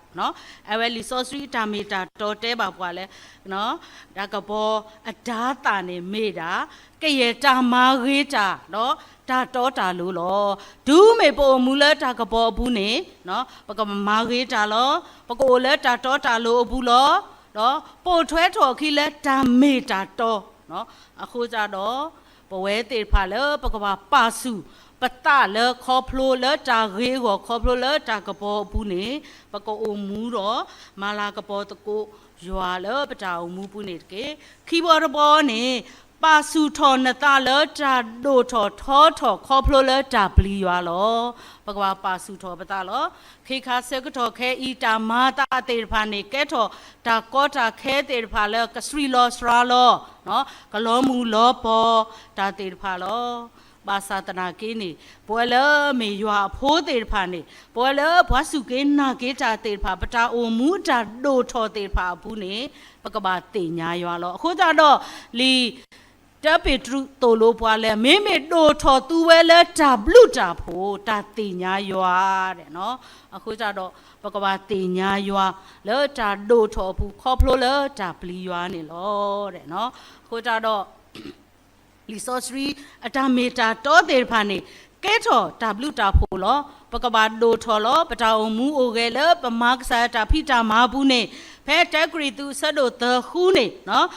အဝဲလံာ်စီဆှံအတၢ်မ့ၢ်တၢ်တီတဲဘၣ်ပှၤလၢ တၢ်ကပီၤအတၤသၣ်န့ၣ်မ့ၢ်ဒၣ် ကယဲၢ်တၢ်မၤဂ့ၤတၢ် ဒီးတၢ်တီတၢ်လိၤလီၤ. တုၤမ့ၢ်ပအိၣ်မူလၢတၢ်ကပီၤအပူၤန့ၣ် ပကမၤဂ့ၤတၢ်လီၤ. ပကအိၣ်လၢတၢ်တီတၢ်လိၤအပူၤလီၤ. ဒီးပိာ်ထွဲထီၣ်အခံလၢတၢ်မ့ၢ်တၢ်တီ, အဃိသတးဒီး ပဝဲသ့ၣ်တဖၣ်လၢပကဘၣ်ပာ်ဆူၣ်ပသးလၢ ခီဖျိလၢတၢ်ဂ့ၤအဂီၢ် ခီဖျိလၢတၢ်ကပီၤအပူၤန့ၣ် ပကအိၣ်မူဒီး မၤလၤကပီၤသကိးယွၤလၢပတၢ်အိၣ်မူပူၤန့ၣ်တက့ၢ်. ခံဘီတဘီန့ၣ် ပာ်ဆူၣ်ထီၣ်နသးလၢတၢ်ဒိၣ်ထီၣ်ထီထီၣ် ခီဖျိလၢတၢ်ပျံၤယွၤလီၤ. ပကဘၣ်ပာ်ဆူၣ်ထီၣ်ပသးလီၤ. ခဲခါဆၢကတီၢ်ခဲအံၤ တၢ်မၤသးသ့ၣ်တဖၣ်န့ၣ် ကဲထီၣ်တၢ်ကီတၢ်ခဲသ့ၣ်တဖၣ်လၢ ကစှံလီၤစှၤလီၤ ကလီၤမုၢ်လီၤပီၤတၢ်သ့ၣ်တဖၣ်လီၤ. ဘၣ်ဆၣ်သနာ်က့န့ၣ် ပဝဲလၢမ့ၢ်ယွၤအဖိသ့ၣ်တဖၣ်န့ၣ် ပဝဲလၢပှၤစူၢ်က့ၤနာ်က့ၤတၢ်သ့ၣ်တဖၣ် ပတၢ်အိၣ်မူတၢ်ဒိၣ်ထီၣ်သ့ၣ်တဖၣ်အပူၤန့ၣ် ပကဘၣ်သ့ၣ်ညါယွၤလီၤ. အဃိသတးဒီး လံာ်တၢပ့းတရူးသိၣ်လိပှၤလၢ မ့မ့ၢ်ဒိၣ်ထီၣ်သူဝဲလၢတၢ်ဘျုးတၢ်ဖှိၣ် တၢ်သ့ၣ်ညါယွၤ အဃိသတးဒီး ပကဘၣ်သ့ၣ်ညါယွၤလၢတၢ်ဒိၣ်ထီၣ်အပူၤ ခီဖျိလၢတၢ်ပျံၤယွၤန့ၣ်လီၤ. အဃိသတးဒီး လံာ်စီဆှံအတၢ်မ့ၢ်တၢ်တီသ့ၣ်တဖၣ်န့ၣ် ကဲထီၣ်တၢ်ဘျုးတၢ်ဖှိၣ်လီၤ. ပကဘၣ်ဒိၣ်ထီၣ်လီၤ. ပတၢ်အိၣ်မူအိၣ်ဂဲၤလၢပမၤကစၢ်ယွၤတၢ်ဖံးတၢ်မၤအပူၤန့ၣ် ဖဲတၢကရံၣ်သူးအဆၢဒိၣ်သၢဃုန့ၣ် လံာ်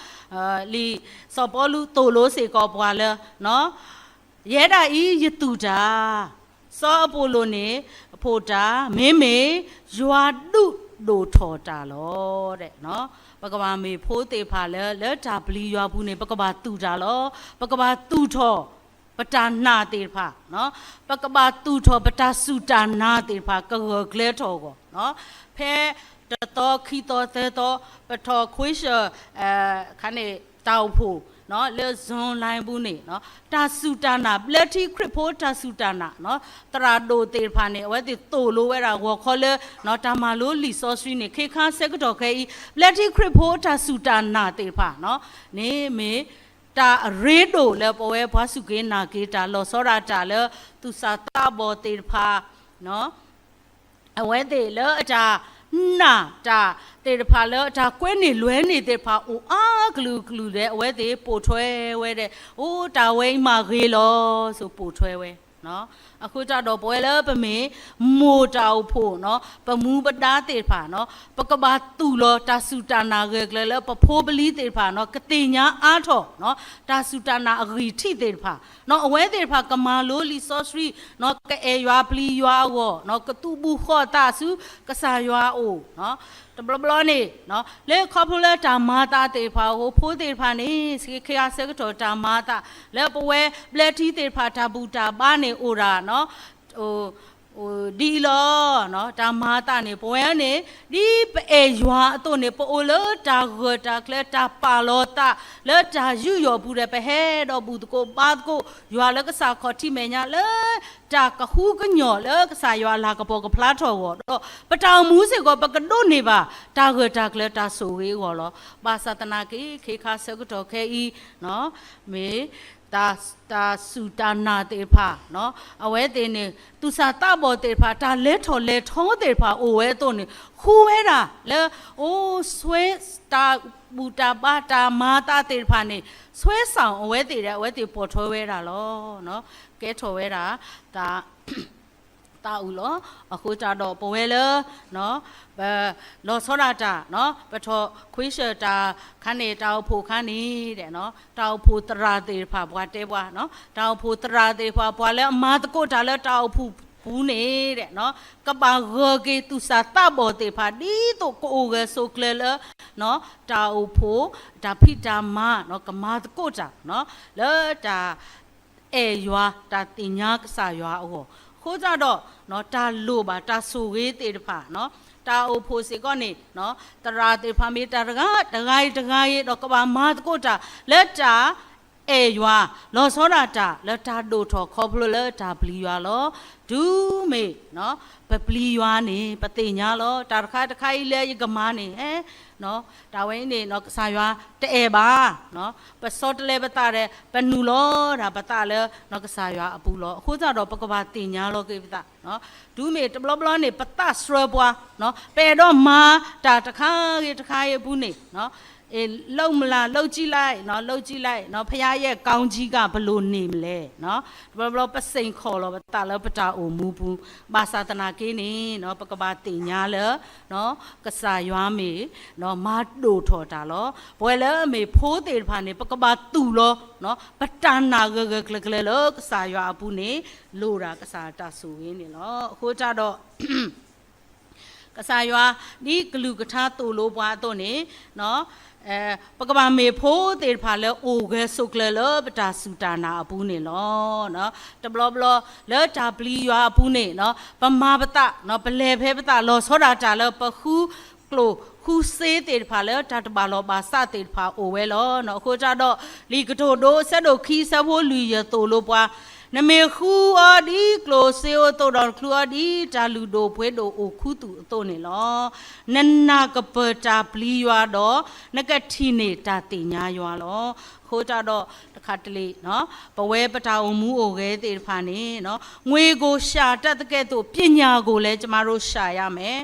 စီၤပီလူးသိၣ်လိစ့ၢ်ကီးပှၤလၢ ယဲဒၣ်အံၤယသူၣ်တၢ်, စီၤအပီလူးန့ၣ် အဖိးတၢ်, မ့မ့ၢ်ယွၤဒုးဒိၣ်ထီၣ်တၢ်လီၤ. ပကဘၣ်မ့ၢ်ဖိသ့ၣ်တဖၣ်လၢ လၢတၢ်ပျံၤယွၤပူၤန့ၣ် ပကဘၣ်သူၣ်တၢ်လီၤ. ပကဘၣ်သူၣ်ထီၣ်ပတၢ်နာ်သ့ၣ်တဖၣ်, ပကဘၣ်သူၣ်ထီၣ်ပတၢ်စူၢ်တၢ်နာ်သ့ၣ်တဖၣ် ကဂၢၢ်ကျၢၤထီၣ်အဂီၢ်, ဖဲတသီခံသီသၢသီ ပထီၣ်ခွ့ဆၢၣ် ခါန့ၣ် တၢ်အိၣ်ဖှိၣ် လၢ Zoom line ပူၤန့ၣ် တၢ်စူၢ်တၢ်နာ် ဘျၢထံခရံာ်ဖိတၢ်စူၢ်တၢ်နာ် သရၣ်ဒိၣ်သ့ၣ်တဖၣ်န့ၣ် အဝဲသ့ၣ်သိၣ်လိဝဲဒၣ်ဂီၤခီလၢ တၢ်မၤလိလံာ်စီဆှံန့ၣ် ခဲခါဆၢကတီၢ်ခဲအံၤ ဘျၢထံခရံာ်ဖိတၢ်စူၢ်တၢ်နာ်သ့ၣ်တဖၣ်န့ၣ် မ့ၢ်တၢ်အရ့ဒိၣ်လၢပဝဲပှၤစူၢ်က့ၤနာ်က့ၤတၢ် လီၤဆီဒၣ်တၢ်လၢ သူၣ်စၢ်သးဘီၣ်သ့ၣ်တဖၣ် အဝဲသ့ၣ်လၢအတၢ်နာ်တၢ်သ့ၣ်တဖၣ် လၢအတၢ်ကွဲန့ၢ်လွဲန့ၢ်သ့ၣ်တဖၣ် အိၣ်အါကလုာ်ကလုာ်ဒီး အဝဲသ့ၣ်ပိာ်ထွဲဝဲဒီး အိၣ်တၢ်ဝဲအံၤမ့ၢ်ဂ့ၤလီၤ ဆိပိာ်ထွဲဝဲ. အဃိသတးဒီး ပဝဲလၢပမ့ၢ်မိၢ်တၢ်အိၣ်ဖှိၣ် ပမူပဒါသ့ၣ်တဖၣ် ပကဘၣ်သူၣ်လီၤတၢ်စူၢ်တၢ်နာ်ဂၢၢ်ကျၢၤလၢ ပဖိပလံၤသ့ၣ်တဖၣ် ကသ့ၣ်ညါအါထီၣ် တၢ်စူၢ်တၢ်နာ်အဂံၢ်ထံးသ့ၣ်တဖၣ် အဝဲသ့ၣ်တဖၣ်ကမၤလိလံာ်စီဆှံ ကအဲၣ်ယွၤပျံၤယွၤအဂီၢ် ကသူၣ်ဘူၣ်ဃီၣ်သးဆူကစၢ်ယွၤအအိၣ် တဘျီဘျီန့ၣ် လၢခီဖျိလၢတၢ်မၤသးသ့ၣ်တဖၣ်အဃိ ဖိသ့ၣ်တဖၣ်န့ၣ် စ့ခဲအဆၢကတီၢ်တၢ်မၤသး လၢပဝဲဘျၢထံသ့ၣ်တဖၣ် တၢ်ဘူၣ်တၢ်ဘါန့ၣ်အိၣ်ဒၣ် ဒ်အံၤလီၤ. တၢ်မၤသးန့ၣ် ပဝဲန့ၣ် ဒ်ပအဲၣ်ယွၤအသိးန့ၣ် ပအိၣ်လၢတၢ်ဂၢၢ်တၢ်ကျၢၤ တၢ်ပာ်လီၤသး လၢတၢ်ယူးယီၣ်ပူၤဒီး ပဟဲဒီးဘူၣ်သကိးဘါသကိး ယွၤလၢကစၢ်ခီၣ်ထံးမဲာ်ညါ လၢတၢ်ကဟုကညီၢ်လၢကစၢ်ယွၤအလၤကပီၤကဖျါထီၣ်အဂီၢ်ဒီး ပတၢ်အိၣ်မူစ့ၢ်ကီး ပကဒိးန့ၢ်ဘၣ် တၢ်ဂၢၢ်တၢ်ကျၢၤတၢ်ဆိၣ်ဂ့ၤအဂီၢ်လီၤ. ဘၣ်ဆၣ်သနာ်က့ ခဲခါဆၢကတီၢ်ခဲအံၤ မ့ၢ် တၢ်စူၢ်တၢ်နာ်သ့ၣ်တဖၣ် အဝဲသ့ၣ်န့ၣ် သူၣ်စၢ်သးဘီၣ်သ့ၣ်တဖၣ် တၢ်လဲၤထီၣ်လဲၤထီသ့ၣ်တဖၣ်အိၣ်ဝဲအသိးန့ၣ် ဃူဝဲဒၣ်လၢ အိၣ် တၢ်ဘူၣ်တၢ်ဘါတၢ်မၤသးသ့ၣ်တဖၣ်န့ၣ် ဆွဲဆောင် အဝဲသ့ၣ်ဒီး အဝဲသ့ၣ်ပိာ်ထွဲဝဲဒၣ်လီၤ. ကဲထီၣ်ဝဲဒၣ် တၢ် သးအုးလီၤ. အဃိတၢ်ဒီးပဝဲလၢ ပလီၤဆီဒၣ်တၢ် ပထီၣ်ခွ့ဆၢၣ်တၢ်ခါန့ၣ် တၢ်အိၣ်ဖှိၣ်ခါန့ၣ် တၢ်အိၣ်ဖှိၣ်သရၣ်သ့ၣ်တဖၣ် ပှၤတဲပှၤ တၢ်အိၣ်ဖှိၣ်သရၣ်သ့ၣ်တဖၣ် ပှၤလၢအမၤသကိးတၢ်လၢတၢ်အိၣ်ဖှိၣ်ပူၤန့ၣ် ကဘၣ်ဂၢၢ်က့ၤသူၣ်စၢ်သးဘီၣ်သ့ၣ်တဖၣ် ဒ်သိးကအိၣ်ဂၢၢ်ဆိးကျၢၤလၢ တၢ်အိၣ်ဖှိၣ် တၢ်ဖံးတၢ်မၤ ကမၤသကိးတၢ် လၢတၢ် အဲၣ်ယွၤ တၢ်သ့ၣ်ညါကစၢ်ယွၤအဂီၢ်, အဃိတၢ်ဒီး တၢ်လိၣ်ဘၣ်တၢ်ဆိၣ်ဂ့ၤသ့ၣ်တဖၣ် တၢ်အိၣ်ဖှိၣ်စ့ၢ်ကီးန့ၣ် သရၣ်သ့ၣ်တဖၣ်မ့ၢ်တၢ်တဂၤတဂၤအံၤတဂၤအံၤ ဒီးကဘၣ်မၤသကိးတၢ် လၢတၢ်အဲၣ်ယွၤ လီၤဆီဒၣ်တၢ်လၢတၢ်ဒိၣ်ထီၣ်ခီဖျိလၢတၢ်ပျံၤယွၤလီၤ. တုၤမ့ၢ် ပပျံၤယွၤန့ၣ် ပသ့ၣ်ညါလီၤ. တၢ်တခါတခါအံၤလၢယကမၤန့ၣ် ဟဲ တၢ်ဝဲအံၤန့ၣ် ကစၢ်ယွၤတအဲၣ်ဘၣ်. ပဆီတလဲပသးဒီး ပနုာ်လီၤဒၣ်ပသးလၢ ကစၢ်ယွၤအပူၤလီၤ. အဃိသတးဒီး ပကဘၣ်သ့ၣ်ညါလီၤက့ၤပသး တုၤမ့ၢ်တဘျီဘျီန့ၣ် ပသးစှၢပှၤ ပအဲၣ်ဒိးမၤတၢ်တခါဂ့ၤတခါဂ့ၤအပူၤန့ၣ် လုပ်မလား လုပ်ကြည့်လိုက် လုပ်ကြည့်လိုက် ဘုရားရဲ့ကောင်းကြီးကဘယ်လိုနေမလဲ တဘျီဘျီပစိန်ခေါ်လီၤပသးလၢပတၢ်အိၣ်မူပူၤ ဘၣ်ဆၣ်သနာ်က့န့ၣ် ပကဘၣ်သ့ၣ်ညါလၢ ကစၢ်ယွၤမ့ၢ် မၤဒိၣ်ထီၣ်တၢ်လီၤ. ပဝဲလၢမ့ၢ်ဖိသ့ၣ်တဖၣ်န့ၣ် ပကဘၣ်သူၣ်လီၤ ပတၢ်နာ်ဂၢၢ်ဂၢၢ်ကျၢၤကျၢၤလၢကစၢ်ယွၤအပူၤန့ၣ် လိၣ်ဒၣ်ကစၢ်တၢ်ဆိၣ်ဂ့ၤန့ၣ်လီၤ. အဃိတၢ်ဒီး ကစၢ်ယွၤ ဒ်ကလုၢ်ကထါသိၣ်လိပှၤအသိးန့ၣ် ပကဘၣ်မ့ၢ်ဖိသ့ၣ်တဖၣ်လၢအိၣ်ဂၢၢ်ဆိးကျၢၤလၢပတၢ်စူၢ်တၢ်နာ်အပူၤန့ၣ်လီၤ. တဘျီဘျီလၢတၢ်ပျံၤယွၤအပူၤန့ၣ် ပမၤပသး ပလဲၤဖဲပသးလီၤဆီဒၣ်တၢ်လၢပဃု ကျိၣ်ဃုစ့သ့ၣ်တဖၣ်လၢတၢ်တဘၣ်လီၢ်ဘၣ်စးသ့ၣ်တဖၣ်အိၣ်ဝဲလီၤ. အဃိတၢ်ဒီး လံာ်ကတိၤဒိ အဆၢဒိၣ်ခံ အဆၢဖိလွံၢ် ယသိၣ်လိပှၤ, နမ့ၢ်ဃုအီၤဒ်ကျိၣ်စ့အိၣ်သိးဒီး နချုးအီၤဒ်တၢ်လုၢ်ဒိၣ်ပှ့ၤဒိၣ်အိၣ်ခူသူၣ်အသိးန့ၣ်လီၤ. နနာ်ကပၢၤတၢ်ပျံၤယွၤဒီး နကထံၣ်န့ၢ်တၢ်သ့ၣ်ညါယွၤလီၤ. အဃိတၢ်ဒီး တခါတလံၤ ပဝဲပတၢ်အိၣ်မူအိၣ်ဂဲၤသ့ၣ်တဖၣ်န့ၣ် ငွေကိုရှာတတ်သကဲ့သို့ ပညာကိုလည်း ကျမတို့ရှာရမယ်,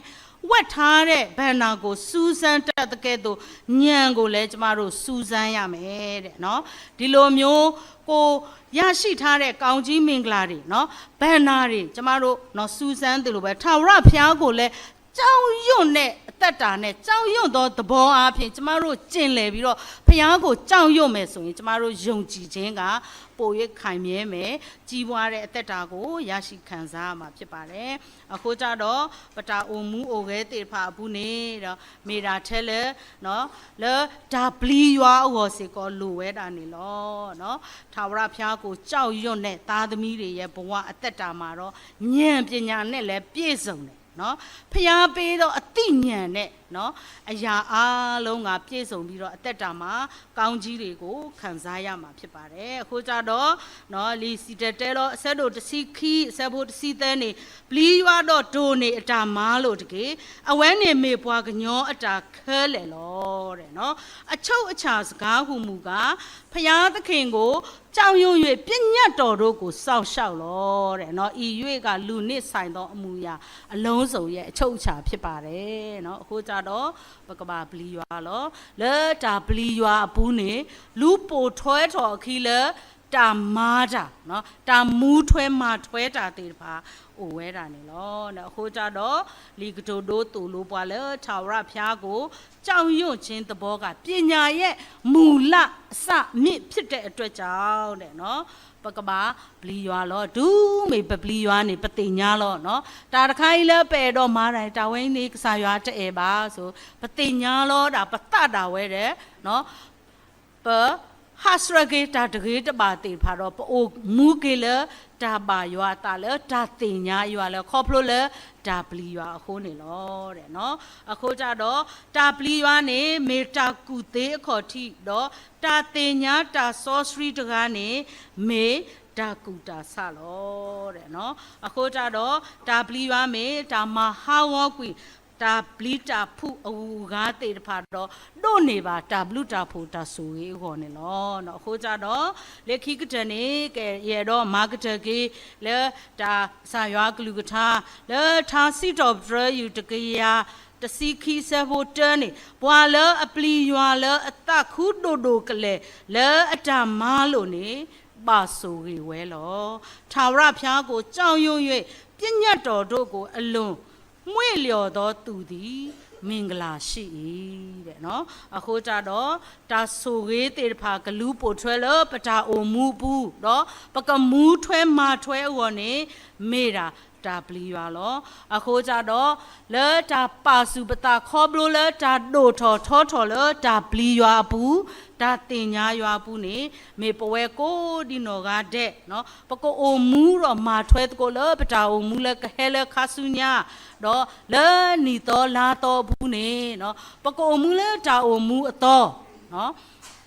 ဝှက်ထားတဲ့ဘဏ္ဍာကို စူးစမ်းတတ်သကဲ့သို့ ဉာဏ်ကိုလည်း ကျမတို့ စူးစမ်းရမယ်တဲ့နော်. ဒီလိုမျိုး ကိုယ်ရရှိထားတဲ့ ကောင်းကြီးမင်္ဂလာတွေနော် ဘဏ္ဍာတွေ ကျမတို့နော် စူးစမ်းသလိုပဲ ထာဝရဘုရားကိုလည်း ကြောက်ရွံ့တဲ့အသက်တာနဲ့ ကြောက်ရွံ့သောသဘောအားဖြင့် ကျမတို့ကျင်လည်ပြီးတော့ ဘုရားကိုကြောက်ရွံ့မယ်ဆိုရင် ကျမတို့ယုံကြည်ခြင်းကပို၍ခိုင်မြဲမယ်, ကြီးပွားတဲ့အသက်တာကိုရရှိခံစားရမှာဖြစ်ပါတယ်. အဃိကြတော့ ပတၢ်အိၣ်မူအိၣ်ဂဲၤသ့ၣ်တဖၣ်အပူၤန့ၣ်ဒီး မ့ၢ်ဒၣ်ထဲလၢ လၢတၢ်ပျံၤယွၤအဂီၢ်စ့ၢ်ကီးလိၣ်ဝဲဒၣ်န့ၣ်လီၤ. ထာဝရဘုရားကိုကြောက်ရွံ့တဲ့သားသမီးတွေရဲ့ဘဝအသက်တာမှာတော့ ဉာဏ်ပညာနဲ့လည်းပြည့်စုံတယ်နော်. ဘုရားပေးသောအသိဉာဏ်နဲ့နော် အရာအားလုံးကပြည့်စုံပြီးတော့ အသက်တာမှာကောင်းကြီးတွေကိုခံစားရမှာဖြစ်ပါတယ်. အဃိကြတော့နော် လံာ်စံၣ်တဲၤတဲလီၤ အဆၢဒိၣ်တဆံခံ အဆၢဖိတဆံသၢန့ၣ် ပျံၤယွၤဒီးတိၢ်န့ၢ်အတၢ်မၤလိာ်တက့ၢ်. အဝဲန့ၣ်မ့ၢ်ပှၤကညီအတၢ်ခဲလၢာ်လီၤ. အချုပ်အခြာစကားဟူမူကား ဘုရားသခင်ကိုကြောက်ရွံ့၍ ပညတ်တော်တို့ကိုစောင့်ရှောက်လော့တဲ့နော်. အီယွေးကလူးနစ်ဆိုင်သောအမူအရာအလုံးစုံရဲ့အချုပ်အခြာဖြစ်ပါတယ်နော်. အဃိကြတော့ ပကဘၣ်ပျံၤယွၤလီၤ. လၢတၢ်ပျံၤယွၤအပူၤန့ၣ် လူပိာ်ထွဲထီၣ်အခံလၢ တၢ်မၤတၢ်နော် တၢ်မူထွဲမၤထွဲတၢ်သ့ၣ်တဖၣ်အိၣ်ဝဲဒၣ်န့ၣ်လီၤ. အဃိကြတော့ လံာ်ကတိၤဒိသိၣ်လိပှၤလၢ ထာဝရဘုရားကိုကြောက်ရွံ့ခြင်းသဘောက ပညာရဲ့မူလအစမြစ်ဖြစ်တဲ့အတွက်ကြောင့်တဲ့နော်. ပကဘၣ်ပျံၤယွၤလီၤ. တုၤမ့ၢ်ပပျံၤယွၤန့ၣ် ပသ့ၣ်ညါလီၤနော်. တၢ်တခါအံၤလၢပအဲၣ်ဒိးမၤတၢ်န့ၣ် တၢ်ဝဲအံၤန့ၣ် ကစၢ်ယွၤတအဲၣ်ဘၣ်. ပသ့ၣ်ညါလီၤဒၣ် ပသးဒၣ်ဝဲဒီး ပဟးဆှဲးက့ၤတၢ်တဂ့ၤတဘၣ်သ့ၣ်တဖၣ်ဒီး ပအိၣ်မူက့ၤလၢတၢ်ဘၣ်ယွၤအသးလၢတၢ်သ့ၣ်ညါယွၤလၢ ခီဖျိလၢတၢ်ပျံၤယွၤအဃိန့ၣ်လီၤ. အဃိတၢ်ဒီး တၢ်ပျံၤယွၤန့ၣ် မ့ၢ်တၢ်ကူၣ်သ့အခီၣ်ထံးဒီး တၢ်သ့ၣ်ညါတၢ်စီဆှံတဂၤန့ၣ် မ့ၢ်တၢ်ကူၣ်တၢ်ဆးလီၤ. အဃိတၢ်ဒီး တၢ်ပျံၤယွၤမ့ၢ်တၢ်မၤဟးဂီၤကွံာ် တၢ်ပျံၤတၢ်ဖုးအဂုၤအဂၤသ့ၣ်တဖၣ်ဒီး ဒိးန့ၢ်ဘၣ်တၢ်ဘျုးတၢ်ဖှိၣ်တၢ်ဆိၣ်ဂ့ၤအဂီၢ်န့ၣ်လီၤ. အဃိတၢ်ဒီး လၢခံကတၢၢ်န့ၣ် ကယအဲၣ်ဒိးမၤကတၢၢ်က့ၤ လၢတၢ်ကစၢ်ယွၤကလုၢ်ကထါ လၢထါစံးထီၣ်ပတြၢၤယုၢ်တကယၤတဆံခံ အဆၢဖိတၢန့ၣ် ပှၤလၢအပျံၤယွၤလၢအသးခုဒိၣ်ဒိၣ်ကလဲာ် လၢအတၢ်မၤလိာ်န့ၣ် ဘၣ်ဆိၣ်ဂ့ၤဝဲလီၤ. ထာဝရဘုရားကိုကြောက်ရွံ့၍ ပညတ်တော်တို့ကို အလွန်မွေ့လျော်သောသူသည် မင်္ဂလာရှိ၏. အဃိတၢ်ဒီး တၢ်ဆိၣ်ဂ့ၤသ့ၣ်တဖၣ် ကလူၤပိာ်ထွဲလၢပတၢ်အိၣ်မူအပူၤ, ဒီးပကမူထွဲမၤထွဲအဂီၢ်န့ၣ် မ့ၢ်ဒၣ်တၢ်ပျံၤယွၤလီၤ. အဃိတၢ်ဒီး လၢတၢ်ပာ်ဆူၣ်ပသးခီဖျိလၢတၢ်ဒိၣ်ထီၣ်ထီထီၣ်လၢတၢ်ပျံၤယွၤအပူၤ, တၢ်သ့ၣ်ညါယွၤအပူၤန့ၣ် မ့ၢ်ပဝဲကိးဒံနီၢ်ဂၤဒဲး ပကအိၣ်မူဒီးမၤထွဲသကိးလၢပတၢ်အိၣ်မူလၢကဟဲလၢခါဆူညါ, ဒီးလၢနံၣ်သီလါသီအပူၤန့ၣ် ပကအိၣ်မူလၢတၢ်အိၣ်မူအသီ,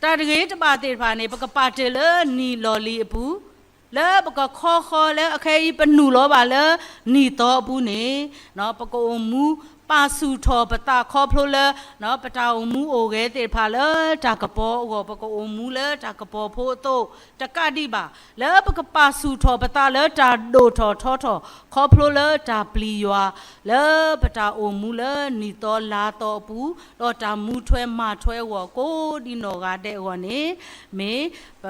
တၢ်တဂ့ၤတဘၣ်သ့ၣ်တဖၣ်န့ၣ် ပကပာ်တ့ၢ်လၢနံၣ်လီၢ်လံၤအပူၤ, လၢပကခီဃီလၢအခဲအံၤပနုာ်လီၤဘၣ်လၢနံၣ်သီအပူၤန့ၣ် ပကအိၣ်မူ ပာ်ဆူၣ်ထီၣ်ပသးခီဖျိလၢ ပတၢ်အိၣ်မူအိၣ်ဂဲၤသ့ၣ်တဖၣ်လၢတၢ်ကပီၤအဂီၢ် ပကအိၣ်မူလၢတၢ်ကပီၤဖိအသိး တကးဒံးဘၣ် လၢပကပာ်ဆူၣ်ထီၣ်ပသးလၢတၢ်ဒိၣ်ထီၣ်ထီထီၣ် ခီဖျိလၢတၢ်ပျံၤယွၤ လၢပတၢ်အိၣ်မူလၢနံၣ်သီလါသီအပူၤ, ဒီးတၢ်မူထွဲမၤထွဲအဂီၢ်ကိးဒံနီၢ်ဂၤဒဲးအဂီၢ်န့ၣ် မ့ၢ်ပ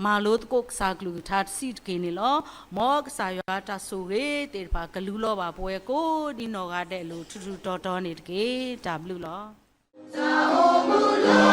မၤလိသကိးကစၢ်ကလုၢ်ကထါတဆံးတက့ၢ်န့ၣ်လီၤ. မ်ကစၢ်ယွၤတၢ်ဆိၣ်ဂ့ၤသ့ၣ်တဖၣ် ကလူလီၤဘၣ်ပဝဲကိးဒံနီၢ်ဂၤဒဲးအလိၤ ထူးထူးတီၤတီၤန့ၣ်တက့ၢ်. တၢ်ဘျုးလီၤ.